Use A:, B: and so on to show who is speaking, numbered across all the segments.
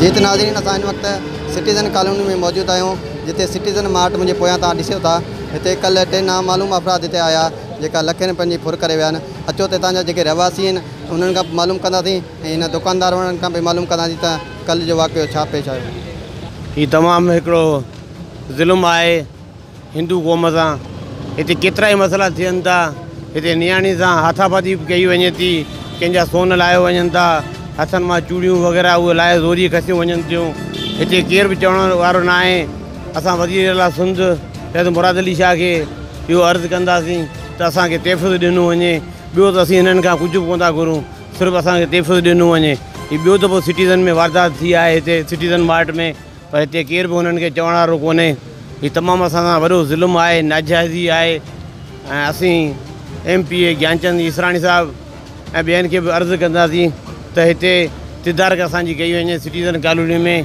A: جي ته ناظرين اسان هن وقت سٽيزن ڪالوني ۾ موجود آهيون جتي سٽيزن مارٽ منهنجي پويان توهان ڏسيو ٿا هتي ڪلهه ٽي نامعلوم افراد هتي آيا جيڪا لکين رپين جي ڦر ڪري ويا آهن اچو ته هتان جا جيڪي رهواسي آهن انهن کان به معلوم ڪنداسين ۽ هن دڪاندار وارن کان به معلوم ڪنداسين ته ڪلهه جو واقعو ڇا پيش آيو.
B: هي تمام هڪڙو ظلم آهي هندو قوم سان هتي ڪيترائي مسئلا ٿين ٿا هتي نياڻي سان هاٿاپاتي به ڪئي وڃي ٿي ڪنهن جا سون لاهيو وڃن ٿا هٿن مان چوڙيون وغيره اهي لاهي زوري کسيون وڃن ٿيون هتي ڪير به چوڻ وارو ناهي اسان وزير اعليٰ سنڌ سيد مراد علي شاهه کي اهو عرض ڪنداسين ته اسان کي تحفظ ڏنو وڃي ٻيو ته اسين هنن کان ڪجهه به ڪونه ٿا گهرون صرف اسان کي تحفظ ڏنو وڃي. هي ٻيو دفعو سٽيزن ۾ واردات ٿي آهي هتي سٽيزن مارٽ ۾ پر هتي ڪير به هنن کي چوڻ وارو ڪونهي. هي تمام اسان سان وڏو ظلم آهي ناجائزي آهي ۽ اسين M P A Gianchand Israni صاحب ۽ ٻين کي به عرض ڪنداسين ته هتي تدارڪ اسان جي ڪئي وڃي سٽيزن ڪالوني ۾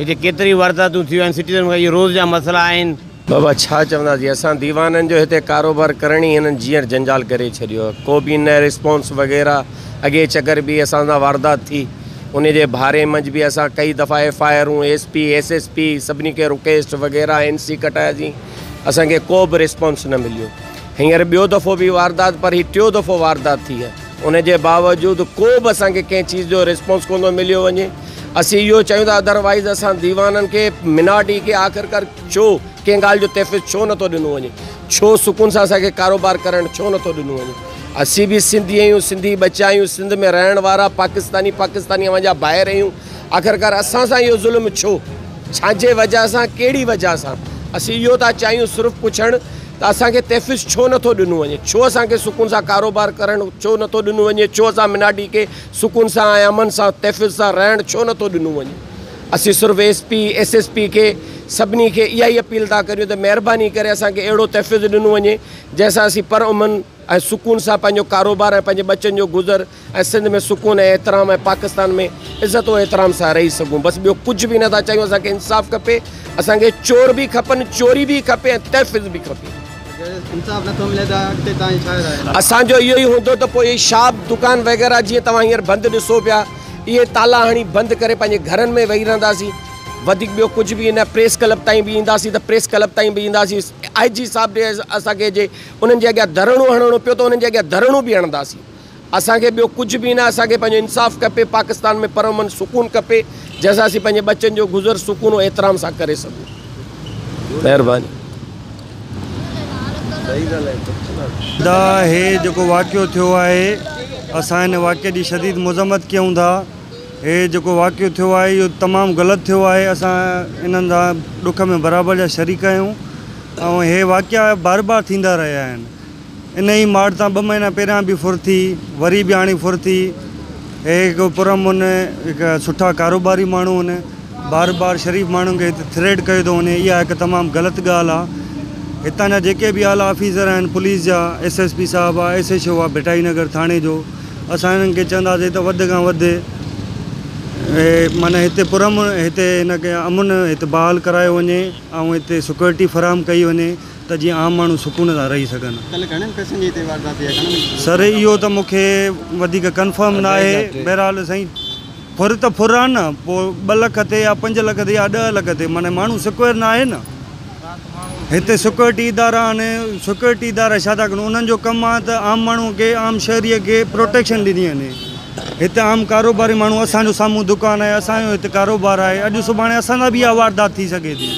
B: هتي ڪيتري وارداتون ٿيون آهن سٽيزن ۾ اهي روز جا مسئلا آهن.
C: بابا ڇا چونداسين اسان ديوانن جو هتي ڪاروبار ڪرڻ ئي هنن جيئر جنجال ڪري ڇڏيو آهي ڪو به نه رسپانس وغيره اڳي چڪر به اسان سان واردات ٿي ان جي باري منجهه به اسان ڪئي دفعا F I آرون S P S S P سڀني کي رڪويسٽ وغيره اين سي ڪٽاياسين اسان کي ڪو به رسپانس نه مليو هينئر ٻيو دفعو به واردات پر هي ٽيو دفعو واردات ٿي آهي ان جي باوجود ڪو به اسان کي ڪنهن چيز جو رسپانس ڪونه ٿو مليو وڃي اسين اهو چاهيون ٿا ادروائز اسان ديوانن کي مناٽي کي آخرڪار ڇو ڪنهن ڳالهه جو تحفظ ڇو نٿو ڏنو وڃي ڇو سڪون سان اسان کي ڪاروبار ڪرڻ ڇو نٿو ڏنو وڃي اسين به سنڌي آهيون سنڌي ٻچا آهيون سنڌ ۾ رهڻ وارا پاڪستاني پاڪستاني اوهان جا ڀائر آهيون آخرڪار اسان سان اهو ظلم ڇو ڇاجي وجه سان ڪهڙي وجه سان اسين اهو ٿا چاهيون صرف پڇڻ ته اسان کي تحفظ ڇو نٿو ڏنو وڃي ڇو اسان کي سڪون سان ڪاروبار ڪرڻ ڇو نٿو ڏنو وڃي ڇو اسان مناڊي کي سڪون سان ۽ امن سان تحفظ سان رهڻ ڇو نٿو ڏنو وڃي اسين صرف S P S S P کي سڀني کي اها ئي اپيل ٿا ڪريون ته مهرباني ڪري اسان کي اهڙو تحفظ ڏنو وڃي جنهن سان اسين پر امن ۽ سڪون سان پنهنجو ڪاروبار ۽ پنهنجي ٻچن جو گذر ۽ سنڌ ۾ سڪون ۽ احترام ۽ پاڪستان ۾ عزت و احترام سان رهي سگهون بس ٻيو ڪجهه به نٿا چاهيون اسان کي انصاف کپي اسان کي چور به کپن چوري به کپي ۽ تحفظ به کپي.
A: انصاف نٿو ملي ته اڳتي توهان جي ڇا راء آهي؟
C: اسان جو اهو ئي هوندو ته پوء اهي شاپ دڪان وغيره جيئن توهان هينئر بند ڏسو پيا اهي تالا هڻي بند ڪري پنهنجي گهرن ۾ ويهي رهنداسين وڌيڪ ٻيو ڪجهه به نه پريس ڪلب تائين به اينداسين ته پريس ڪلب تائين به اينداسين آء جي صاحب ڏي اسان کي جي انهن جي اڳيان ڌرڻو هڻڻو پيو ته انهن جي اڳيان ڌرڻو به هڻنداسين اسان کي ٻيو ڪجهه به نه اسان کي پنهنجو انصاف کپي پاڪستان ۾ پر امن سڪون کپي جنهن سان اسين پنهنجي ٻچن جو گذر سڪون و احترام سان ڪري سگهون مهرباني.
D: دا هي جيڪو واقعو ٿيو آهي اسان هن واقعي جي شديد مذمت ڪيون ٿا هي جيڪو واقعو ٿيو آهي اهو تمام غلط ٿيو آهي اسان انهن سان ڏک ۾ برابر جا شريڪ آهيون ۽ هي واقعا بار بار ٿيندا رهيا آهن ان ئي ماڙ تان ٻه مهينا پهريان به ڦر ٿي، وري به هاڻي ڦر ٿي. هي هڪ پرامن هڪ سٺا ڪاروباري ماڻهو آهن. بار بار شريف ماڻهن کي هتي ٿريٽ ڪيو ٿو وڃي. اها هڪ تمام غلط ڳالهه آ. هتان جا جيڪي به اعليٰ آفيسر آهن پوليس جا، ايس ايس پي صاحب آ، ايس ايڇ او آ ڀٽائي نگر ٿاڻي جو، اسان هنن کي چونداسين ته وڌ کان وڌ معنيٰ هتي پرامن هتي هن کي امن هتي بحال ڪرايو وڃي ۽ هتي سڪيورٽي فراهم ڪئي وڃي. ته جيئن عام ماڻهو سڪون سان رهي سگهن.
A: ڪلهه گهڻن پئسن جي هتي واردات ٿي آهي گهڻن؟
D: سر اهو ته مون کي وڌيڪ ڪنفرم نه آهي بهرحال سائين ڦر ته ڦر آهي نه پوء ٻه لک تي يا پنج لک تي يا ڏهه لک تي معنيٰ ماڻهو سڪوير نه آهي نه هتي سڪيورٽي ادارا آهن سڪيورٽي ادارا ڇا ٿا ڪن انهن جو ڪم آهي ته عام ماڻهو کي عام شهري کي پروٽيڪشن ڏني وڃي هتي عام ڪاروباري ماڻهو اسان جو سامهون دڪان آهي اسان جو هتي ڪاروبار آهي اڄ سڀاڻي اسان سان به اها واردات ٿي سگهي ٿي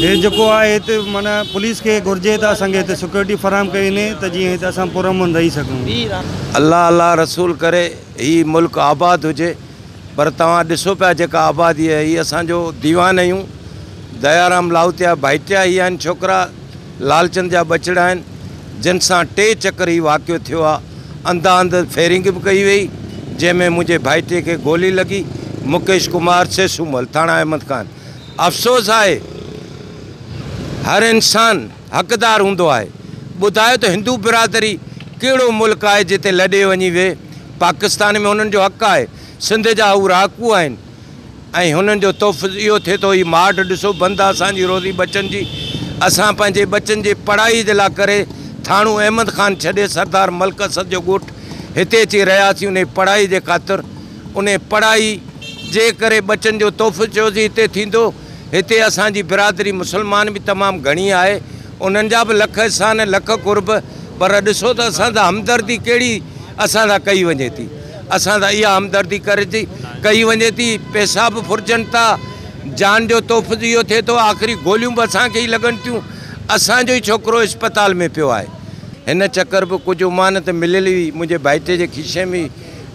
D: هي جيڪو آهي هتي معنيٰ پوليس کي گهرجي ته اسان کي هتي سيڪيورٽي فراهم ڪئي وڃي ته جيئن هتي اسان پرامن رهي سگهون.
E: الله الله رسول ڪري هي ملڪ آباد هجي پر توهان ڏسو پيا جيڪا آبادي آهي هي اسان جو ديوان آهيون ديارام لاهوتيا ڀائٽيا هي آهن ڇوڪرا لالچند جا ٻچڙا آهن جن سان ٽي چڪر هي واقعو ٿيو آهي انڌا انڌ فيرنگ به ڪئي وئي جنهن ۾ منهنجي ڀائٽي کي گولي لڳي مڪيش ڪمار سيسومل ٿاڻا احمد خان افسوس آهي هر انسان حقدار هوندو آهي ٻڌايو ته هندو برادري ڪهڙو ملڪ آهي جتي لڏي وڃي ويهي پاڪستان ۾ هنن جو حق آهي سنڌ جا هو رهاڪو آهن ۽ هنن جو تحفظ اهو ٿئي ٿو هي ماٺ ڏسو بند آ اسان جي روزي ٻچن جي اسان پنهنجي ٻچن جي پڙهائي جي لا ڪري ٿاڻو احمد خان ڇڏي سردار ملڪ اسد جو ڳوٺ هتي اچي رهياسين انهي پڙهائي جي خاطر انهي پڙهائي جي ڪري ٻچن جو تحفظ چيوسين هتي ٿيندو. هتي اسان جي برادري مسلمان به تمام گهڻي آهي، انهن جا به لک احسان لک قرب، پر ڏسو ته اسان سان همدردي ڪهڙي اسان سان ڪئي وڃي ٿي. اسان سان اها همدردي ڪري ٿي ڪئي وڃي ٿي، پئسا به ڦرجن ٿا، جان جو تحفظ اهو ٿئي ٿو، آخري گوليون به اسان کي ئي لڳن ٿيون. اسان جو ئي ڇوڪرو اسپتال ۾ پيو آهي. هن چڪر به ڪجهه امانت مليل هئي منهنجي ڀائٽي جي کيسي ۾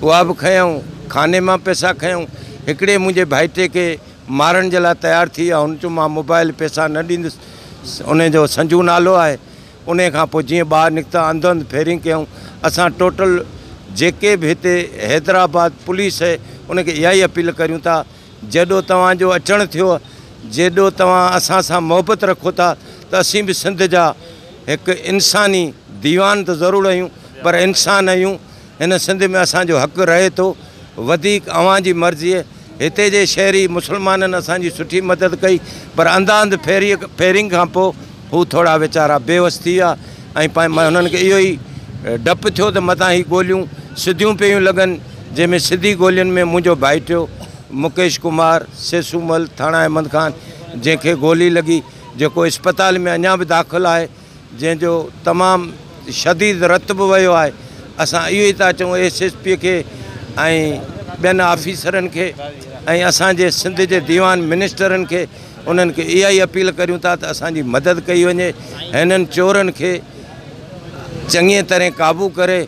E: اها به کنيائون، خاني مان پئسا کنيائون. هڪڙي منهنجي ڀائٽي کي مارڻ جي لاء تيار ٿي ويا، هن چيو مان موبائل پئسا نه ڏيندس، ان جو سنجو نالو آهي. ان کان پوء جيئن ٻاهر نڪتا انڌو انڌ فيرنگ ڪيائون. اسان ٽوٽل جيڪي به هتي حيدرآباد پوليس آهي ان کي اها ئي اپيل ڪريون ٿا، جيڏو توهان جو اچڻ ٿيو، جيڏو توهان اسان سان محبت رکو ٿا ته اسين به سنڌ جا هڪ انساني ديوان ته ضرور آهيون پر انسان آهيون. هن سنڌ ۾ اسان جو حق رهي ٿو، وڌيڪ اوهان جي مرضي. هتي جي شهري مسلمانن اسان جي سٺي مدد ڪئي پر انڌا انڌ فيرنگ کان پوء هو ٿورا ويچارا بيوس ٿي ويا ۽ هنن کي اهو ئي ڊپ ٿيو ته متان هي گوليون سڌيون پيون لڳن، جنهن ۾ سڌي گولين ۾ منهنجو ڀائٽيو مڪيش ڪمار سيسومل ٿاڻا احمد خان جنهن کي گولي لڳي، جيڪو اسپتال ۾ اڃا به داخل آهي، جنهن جو تمام شديد رت به ويو آهي. اسان اهو ئي ٿا چئون ايس ايس پي کي ۽ ٻين آفيسرن کي ۽ اسان جي سنڌ جي ديوان منسٽرن کي، انهن کي اها ئي اپيل ڪريون ٿا ته اسان جي مدد ڪئي وڃي، هنن چورن کي چڱي طرح قابو ڪري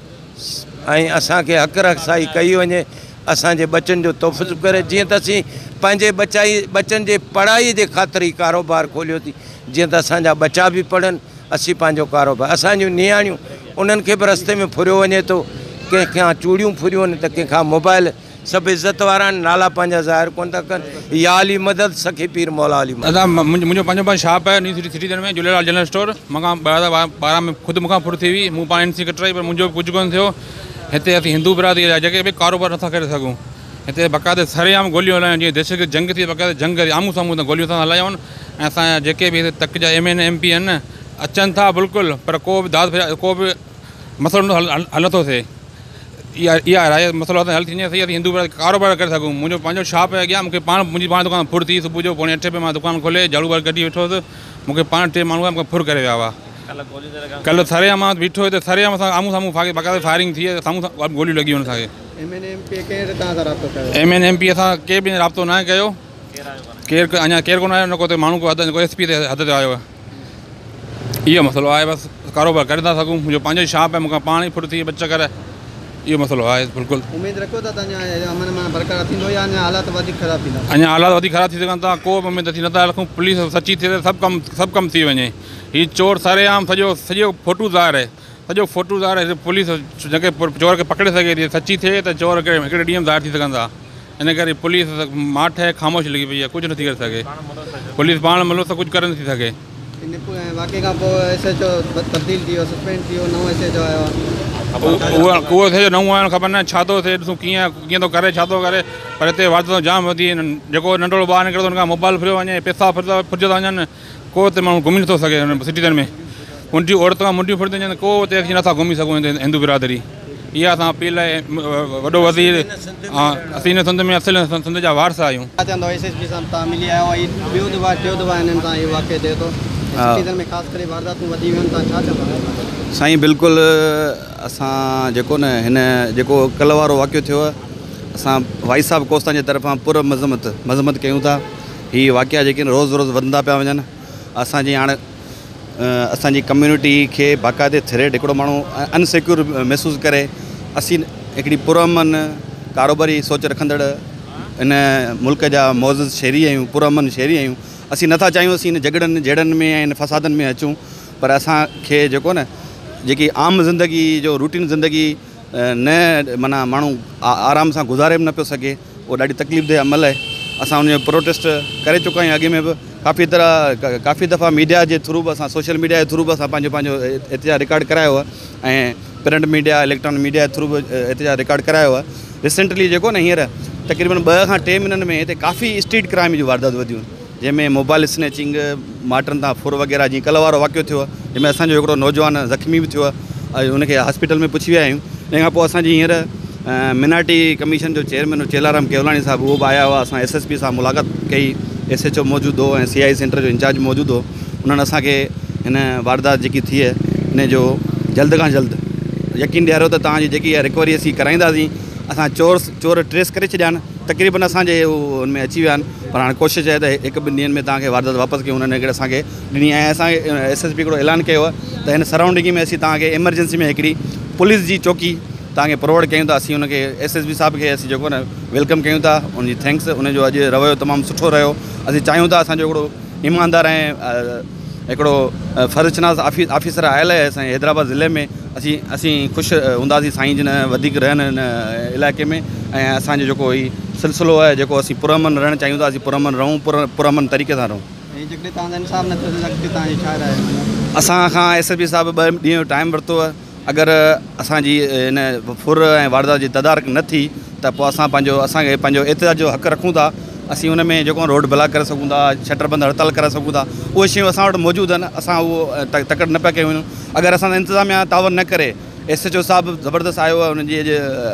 E: ۽ اسان کي حق رسائي ڪئي وڃي، اسان جي ٻچن جو تحفظ به ڪري، جيئن ته اسين پنهنجي ٻچائي ٻچن جي پڙهائي جي خاطر هي ڪاروبار کوليوسين، جيئن ته اسان جا ٻچا به پڙهن، اسين پنهنجو ڪاروبار، اسان جون نياڻيون انهن کي به رستي ۾ ڦريو وڃي ٿو، ڪنهن کان چوڙيون ڦريون آهن ته ڪنهن کان موبائل، سڀ عزت وارا آهن، نالا پنهنجا ظاهر ڪونه ٿا ڪن. يا علي مدد، سخي پير مولا علي مدد.
F: ادا منهنجو پنهنجو پنهنجو شاپ آهي new city citizen ۾ Jhulelal general store مون کان 2012 ۾ خود مون کان ڦر ٿي هئي مون پاڻ اين سي ڪٽرائي پر منهنجو به ڪجهه ڪونه ٿيو هتي اسين هندو برادري جا جيڪي به ڪاروبار نٿا ڪري سگهون هتي باقاعده سرعام گوليون هلايون جيئن دهشتگرد جنگ ٿي باقاعده جنگ آمهون سامهون گوليون اسان هلايون ۽ اسان جا جيڪي به هتي تڪ جا ايم اين ايم پي آهن اچن ٿا بلڪل پر ڪو به داد ڪو به مسئلو حل نٿو ٿئي اها اها راء مسئلو اسان حل ٿي وڃي اسين هندو برادري ڪاروبار ڪري سگهون منهنجو پنهنجو شاپ آهي اڳيان مونکي پاڻ منهنجي پاڻ دڪان ڦر ٿي صبح جو پوڻي اٺين بجي مان دڪان کولي جهاڙو ٻهاري ڪڍي ويٺو هوس مونکي پاڻ ٽي ماڻهو آيا مونکي ڦر ڪري ويا هئا ڪلهه سرعام مان بيٺو هيس سرعام اسان آمهون سامهون باقاعده فائرنگ ٿي سامهون گوليون لڳيون اسان کي.
A: ايم اين ايم پي ڪنهن توهان سان رابطو ڪيو؟
F: ايم اين ايم پي اسان ڪير به رابطو ناهي ڪيو ڪير اڃا ڪير ڪونه آيو نه ڪو ماڻهو ڪو حد ڪو ايس پي تي حد تي آيو آهي اهو مسئلو آهي بس ڪاروبار ڪري نٿا سگهون منهنجو پنهنجو شاپ آهي مون کان پاڻ ئي ڦر ٿي ٻه چڪر اهو مسئلو آهي بلڪل.
A: اميد رکو ٿا ته اڃا امن امان برقرار ٿيندو يا اڃا حالات وڌيڪ خراب ٿيندا؟
F: اڃا حالات وڌيڪ خراب ٿي سگهن ٿا ڪو به اميد اسين نٿا رکون پوليس سچي ٿئي ته سڀ ڪم سڀ ڪم ٿي وڃي هي چور سرعام سڄو سڄو فوٽو ظاهر آهي سڄو فوٽو ظاهر آهي پوليس جنهن کي چور کي پڪڙي سگهي ٿي سچي ٿئي ته چور هڪڙي ڏينهن ۾ ظاهر ٿي سگهن ٿا ان ڪري پوليس ماٺ ۽ خاموش لڳي پئي آهي ڪجهه نٿي ڪري سگهي پوليس پاڻ ملوث ڪجهه ڪري نٿي سگهي.
A: ان واقعي کان پوء ايس ايڇ او تبديل ٿي ويو سسپينڊ ٿي ويو نئون ايس ايڇ او آيو آهي.
F: اهو ايس ايڇ او نئون آيو خبر ناهي ڇا ٿو ٿئي ڏسون ڪيئن ڪيئن ٿو ڪري ڇا ٿو ڪري پر هتي وارداتون جام وڌي ويون آهن جيڪو ننڍڙو ٻار نڪري ٿو ان کان موبائل ڦريو وڃي پئسا ڦرجي ٿا وڃن ڪو هتي ماڻهو گهمي نٿو سگهي هن سٽيزن ۾ منڊيون عورتن کان منڊيون ڦرجي وڃن ڪو هتي اسين نٿا گهمي سگهون هتي هندو برادري اها اسان اپيل آهي وڏو وزير اسين هن سنڌ ۾ اصل سنڌ جا وارث آهيون.
A: ڇا چوندو ايس ايس پي صاحب توهان ملي آيا آهيو هي ٻيو دفعا ٽيون دفعا هنن سان اهو واقعو ٿئي ٿو سٽيزن ۾ خاص ڪري وارداتون وڌي ويون آهن توهان ڇا چوندا.
G: سائين بلڪل اسان جيڪو نه هن جيڪو ڪلهه وارو واقعو ٿيو آهي اسان وائس آف ڪوستان جي طرفان پر مذمت مذمت ڪيون ٿا هي واقعا جيڪي آهن روز روز وڌندا پيا وڃن اسان جي هاڻ اسان جي ڪميونٽي کي باقاعدي ٿريٽ هڪڙو ماڻهو ان سيڪيور محسوس ڪري اسين هڪڙي پرامن ڪاروباري سوچ رکندڙ ان ملڪ جا معزز شهري آهيون پرامن شهري آهيون اسين نٿا چاهيون اسين ان جهڳڙن جهيڙن ۾ ۽ ان فسادن ۾ اچون پر اسان کي جيڪو نه جيڪي عام زندگي جو روٽين زندگي نه معنيٰ ماڻهو آرام سان گذاري به نه پيو سگهي اهو ڏاڍي تڪليف ده عمل آهي اسان ان جو پروٽيسٽ ڪري چڪا آهيون اڳ ۾ به ڪافي طرح ڪافي دفعا ميڊيا جي ٿرو به اسان سوشل ميڊيا جي ٿرو به اسان پنهنجو پنهنجو احتجاج رڪارڊ ڪرايو آهي ۽ پرنٽ ميڊيا اليڪٽرانڪ ميڊيا جي ٿرو به احتجاج رڪارڊ ڪرايو آهي ريسنٽلي جيڪو نه هينئر تقريبن 2 کان 3 مهينن ۾ هتي ڪافي اسٽريٽ ڪرائم جون وارداتون وڌيون جنهن ۾ موبائل اسنيچنگ ماٽرن تان ڦر وغيره جيئن ڪلهه وارو واقعو ٿيو آهي جنهن ۾ اسان جو هڪڙو نوجوان زخمي به ٿيو آهي ۽ ان کي هاسپيٽل ۾ پڇي ويا آهيون ان کان پوء اسان جي هينئر مائنارٽي ڪميشن جو چيئرمين چيلارام ڪيولاڻي صاحب اهو به آيا هئا. اسان ايس ايس پي سان ملاقات ڪئي، ايس ايڇ او موجود هو ۽ سي I centre جو انچارج موجود هو. انهن اسان کي هن واردات جيڪي ٿي آهي ان جو جلد کان جلد يقين ڏياريو ته توهان جي جيڪي اها رڪوري اسين ڪرائينداسين. اسان چور ٽريس ڪري ڇڏيا آهن، تقريبن اسان جي ان ۾ اچي ويا آهن، پر هاڻي ڪوشش آهي ته هڪ ٻن ڏينهن ۾ توهان کي واردات واپس ڪيون. انهن هڪڙي اسان کي ڏني ۽ اسان کي ايس ايس پي هڪڙو اعلان ڪيو آهي ته هن سرائونڊنگ ۾ اسين توهان کي ايمرجنسي ۾ هڪڙي پوليس جي چوڪي توهان کي پرووائڊ ڪيون ٿا. اسين ان کي ايس ايس پي صاحب کي اسين جيڪو نه welcome ڪيون ٿا، ان جي thanks. ان جو اڄ رويو تمام سٺو رهيو. اسين چاهيون ٿا اسان جو هڪڙو ايماندار ۽ هڪڙو فرض شناس آفيسر آيل آهي اسان جي حيدرآباد ضلعي ۾. اسين خوش هونداسين سائين جن وڌيڪ رهن هن علائقي ۾ ۽ اسان جو جيڪو هي سلسلو آهي جيڪو اسين پرامن رهڻ چاهيون ٿا، اسين پرامن رهون، پرامن طريقي سان رهون.
A: ۽ جيڪڏهن توهان سان انصاف نه ٿيو ته اڳتي توهان جي ڇا راء آهي؟
G: اسان کان ايس ايس پي صاحب 2 ڏينهن جو ٽائيم ورتو آهي. اگر اسان جي هن ڦر ۽ واردات جي تدارڪ نه ٿي ته پوء اسان پنهنجو اسان کي پنهنجو احتجاج جو حق رکون ٿا. اسين ان ۾ جيڪو روڊ بلاڪ ڪري سگهون ٿا، شٽر بند هڙتال ڪري سگهون ٿا، اهي شيون اسان وٽ موجود آهن. اسان اهو تڪڙ نه پيا ڪيون. اگر اسان سان انتظاميا تعاون نه ڪري، ايس ايڇ او صاحب زبردست آيو آهي، ان جي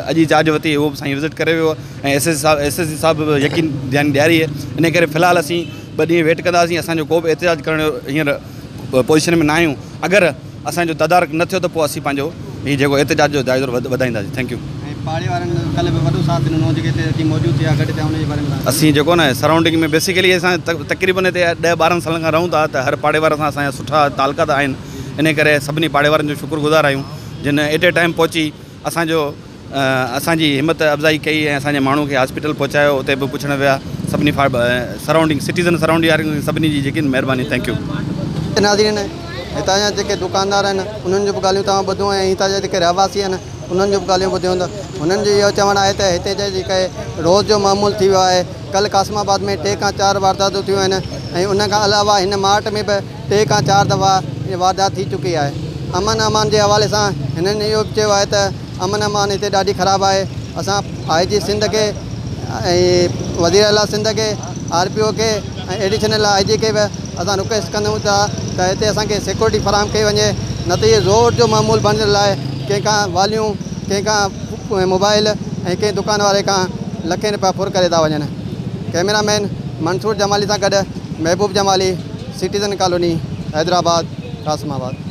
G: اڄ ئي چارج ورتي، اهو به سائين وزٽ ڪري ويو آهي ۽ ايس ايس سي صاحب به يقين ڌيان ڏياري آهي. ان ڪري في الحال اسين 2 ڏينهن ويٽ ڪنداسين. اسان جو ڪو به احتجاج ڪرڻ جو هينئر پوزيشن ۾ نه آهيون. اگر اسان جو تدارڪ نه ٿيو ته پوء اسين پنهنجو هي جيڪو احتجاج جو دائرو وڌائينداسين. Thank you.
A: ۽ پاڙي وارن ڪلهه به وڏو ساٿ ڏنو جيڪي هتي اچي موجود ٿيا گڏ ٿيا ان جي باري ۾ توهان.
G: اسين جيڪو نه سرائونڊنگ ۾ بيسيڪلي اسان تقريبن هتي 10 12 سالن کان رهون ٿا ته هر پاڙي وارن سان اسان جا سٺا تعلقات آهن. ان ڪري سڀني پاڙي وارن جو شڪر گذار آهيون جن ايٽ اي ٽائيم پهچي اسان جو اسان جي همت افزائي ڪئي ۽ اسان جي ماڻهو کي هاسپيٽل پهچايو، اتي به پڇڻ ويا. سڀني سرائونڊنگ سٽيزن سرائونڊنگ سڀني جي جيڪي مهرباني. Thank you.
A: ناظرين هتان جا جيڪي دڪاندار آهن انهن جون به ڳالهيون توهان ٻڌيون ۽ هتان جا جيڪي رهواسي آهن انهن جون به ڳالهيون ٻڌيون ته هنن جو اهو چوڻ آهي ته هتي جا جيڪي روز جو معمول ٿي ويو آهي. ڪلهه قاسم آباد ۾ 3 کان 4 وارداتون ٿيون آهن ۽ ان کان علاوه هن مارٽ ۾ به 3 کان 4 دفعا واردات ٿي چڪي آهي. امن امان جي حوالي سان هنن اهو به چيو آهي ته امن امان هتي ڏاڍي خراب آهي. اسان آء جي سنڌ کي ۽ وزير اعليٰ سنڌ کي، آر پي او کي ۽ ايڊيشنل I جي کي به اسان رڪويسٽ ڪندون ٿا ته هتي اسان کي سيڪيورٽي فراهم ڪئي وڃي، نه ته اهي زور جو معمول بڻجڻ لاء ڪنهن کان واليون، ڪنهن کان موبائل ۽ ڪنهن دڪان واري کان لکين رپيا ڦر ڪري ٿا وڃن. ڪئميرا مين منصور جمالي سان گڏ محبوب Jamali, citizen colony, Hyderabad, Qasimabad.